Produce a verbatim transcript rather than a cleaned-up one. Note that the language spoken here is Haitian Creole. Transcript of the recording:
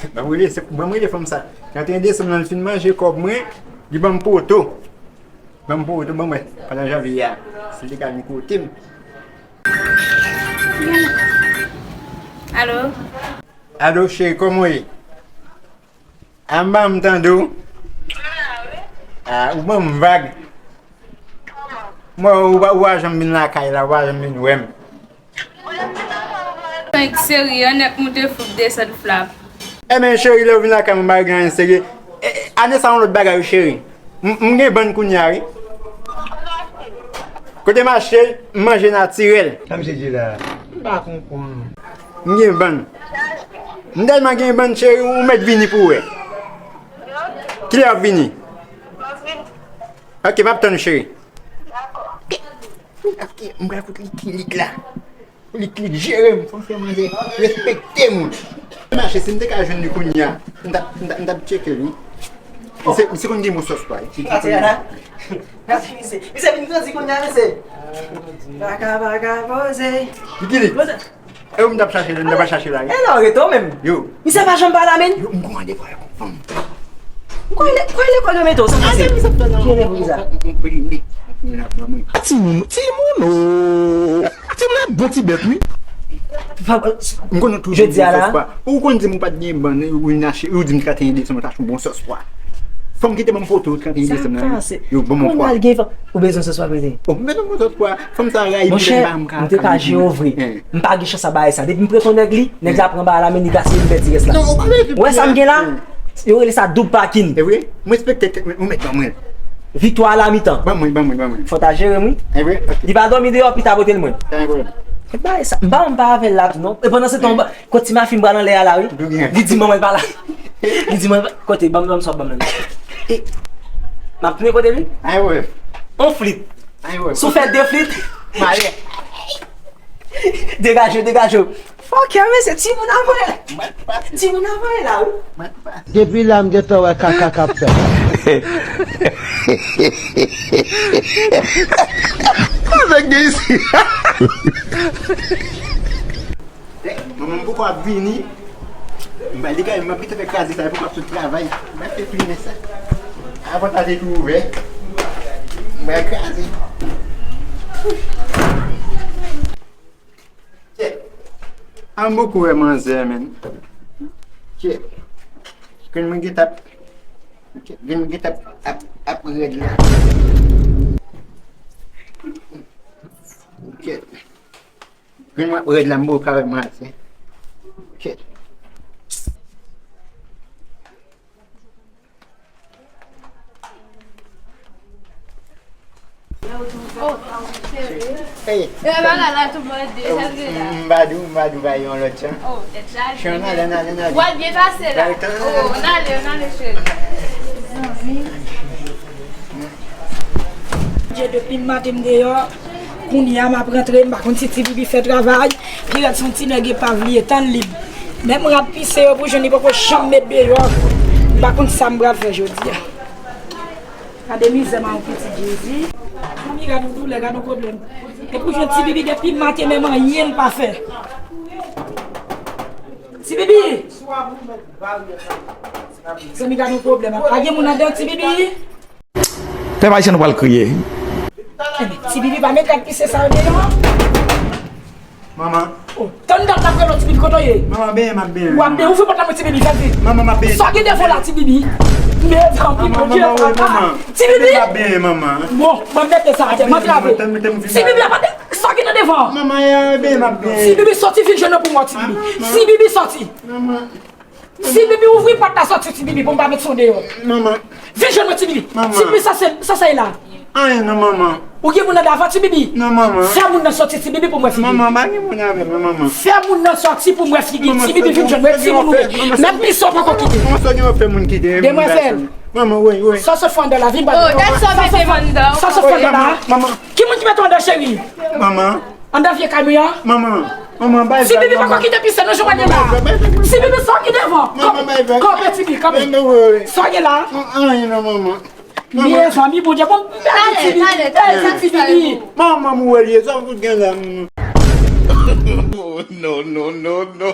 Ban m rele, se, ban m rele fanm sa. Trannteyen desanm nan, l fin manje kòb mwen, li ban m poto. Ban m poto, ban m wè, pandan janvye a, si l te ka vin kote m. Alo? Alo, cheri, kòman w ye? A, m pa m tande w. A, ou ban m vag. Mwen, ou pa, ou pa janm vin lakay la, ou pa janm vin wè m. Fenk seri an nèt moute fout desann flap. Enben, cheri, lè w vin lakay mwen, m pa regle anyen serye. E, e, ane sa yon lòt bagay, wi, cheri. M, m gen bann kounye a, wi. Kote m achte l, m manje natirèl. Sa misye di la? M pa konprann. M gen bann. M tèlman gen bann, cheri, ou mèt vini pou w wè. Kilè w ap vini? Ok, m ap tann ou, cheri. Ok, m pral kote Likilik la. Pou Likilik jere m, fò m fè manzè respekte m. Mache, si m te ka jwenn li kounye a, m t ap, m t ap, m t ap tcheke l, wi. Misye, misye konn gen bon sòs, pa. Gade la. Gade misye. Misye vin grandi kounye a, mesye. Paka, paka poze. Likilik. Poze. E ou m t ap chache la, m t ap chache la, wi. E la, w rete w menm. Yo. Misye pa janm pale a, menn. Yo, m gon randevou avèk yon fanm. M kwè lè, kwè lekòl yo mete w, sa pase. Ki randevou sa? Timoun, timoun, o. Timoun ap bon ti bèt, wi. M konn ou toujou jodi a la. Ou konn di m ou pa t gen bann, ou vin achte, ou di m trannteyen desanm, ou t achte yon bon sòs pwa. Fò m kite ban m poto trannteyen desanm nan. Yo, ban m yon pwa. Ou bezwen sòs pwa, prete? O, m bezwen yon sòs pwa. Fanm sa rayi m, m pa ka. Monchè, m te ka jere w vre. M pa gen chans a bagay sa. Depi m prete yon nèg li, nèg la pran bagay la, men li gaspiye, li pèdi rès la. Ou wè sa m gen la? Yo rele sa doub pakin. E vre? M respekte tèt mwen, ou mèt ban mwen. Viktwa a la mitan. Ban mwen, ban mwen, ban mwen. Fò w ta jere m, wi. E vre? Ok. Li pa dòmi deyò, pita pote l mwen. Pa gen pwoblèm. E bagay sa, m pa, m pa avè l la tou, non. E pandan se tan, Kot ti mafi m pral anlè a la, wi. Li di manman l pa la. Li di manman, kote, ban m, ban m sa w ban m nan. E, m ap tounen kote li. Ay wè. On flit. Ay wè. Si w fè de flit. Malè. Degaje w, degaje w. Fòkè, men se timoun avè. Timoun avè la, wi. Depi la, m gentan wè kaka k ap fèt. Sa nèg gen isi. Manman m poko ap vini. M pral degaje, m ap kite fè kraze sa, li poko ap sot travay. M ap fè plimen sa. Avan sa te tou ouvè. M pral kraze. Kèt. An poko wè manzè, menn. Kèt. Grenn mwen gentan ap, kèt, grenn mwen gentan ap, ap, ap rèd la. Kèt. Grenn mwen ap rèd la, m poko ka wè manzè. Kèt. Oh, cheri. Hey. E bagay la tou bòde, sa l gen la. M pa di w, m pa di w pa yon lòt jan. Oh, tèt chaje. Cheri, n ale, n ale, n ale. W al byen pase la. Oh, n ale, n ale, cheri. Dye, depi m maten m deyò, kounye a m ap rantre, m pa konn si Ti Bibi fè travay, pi rèd se yon ti nèg epav li ye, tann li. Menm rad pise yo pou jwenn li poko janm met deyò. M pa konn sa m pral fè jodi a. Gade mizè m a yon pitit Jezi. Manmi, gade yon doulè, gade yon pwoblèm. E pou jwenn Ti Bibi depi maten menm anyen l pa fè. Ti Bibi! Zanmi, gade yon pwoblèm. Pa gen moun anndan Ti Bibi? Pèp ayisyen nou pral kriye. Ti Bibi pa met rad pise sa yo deyò. Manman. Oh, tann dat la frè Ti Bibi kote w ye? Manman, benyen m ap benyen. W ap benyen, ouvri pòt la mwen Ti Bibi, fè vit. Manman, m ap benyen. Sa gen devan la Ti Bibi? Devan, Ti Bibi. Manman, m ap benyen, manman. Bon, mwen mete sa atè, mwen trave. Ti Bibi, apa sa gen nan devan? Manman, benyen m ap benyen. Ti Bibi soti vin jwenn mwen pou mwen Ti Bibi. Ti Bibi soti. Manman. Ti Bibi, ouvri pòt la soti Ti Bibi pou m pa met son deyò. Manman. Vin jwenn mwen Ti Bibi. Manman. Ti Bibi, sa se, sa se la. Anyen non manman. Ou gen moun nan davan Ti Bibi? Non manman. Fè moun nan soti Ti Bibi pou mwen figi. Manman, pa gen moun avè mwen manman. Fè moun nan soti pou mwen figi. Ti Bibi vin jwenn mwen timoun ou ye. Mèt misyon poko kite. Manman, sa gen wè fè moun kite. Demwazèl. Manman, wi, wi. Sa sot fè anndan la, vin ba. Oh, dat sa mete m anndan. Sa sot fè anndan la. Manman. Ki moun ki mete w anndan cheri? Manman. Anndan vye kamyon an? Manman, manman, bay vag. Ti Bibi poko kite pise nan jounen la. Ti Bibi sòti devan. Manman, bay vag. Kanpe Ti Bibi, kanpe. Sòti la. Anyen non manman. Mezanmi, Bondye bon. Ti Bibi. Manman, mwen wè li sa fout gen la. No, no, no, no.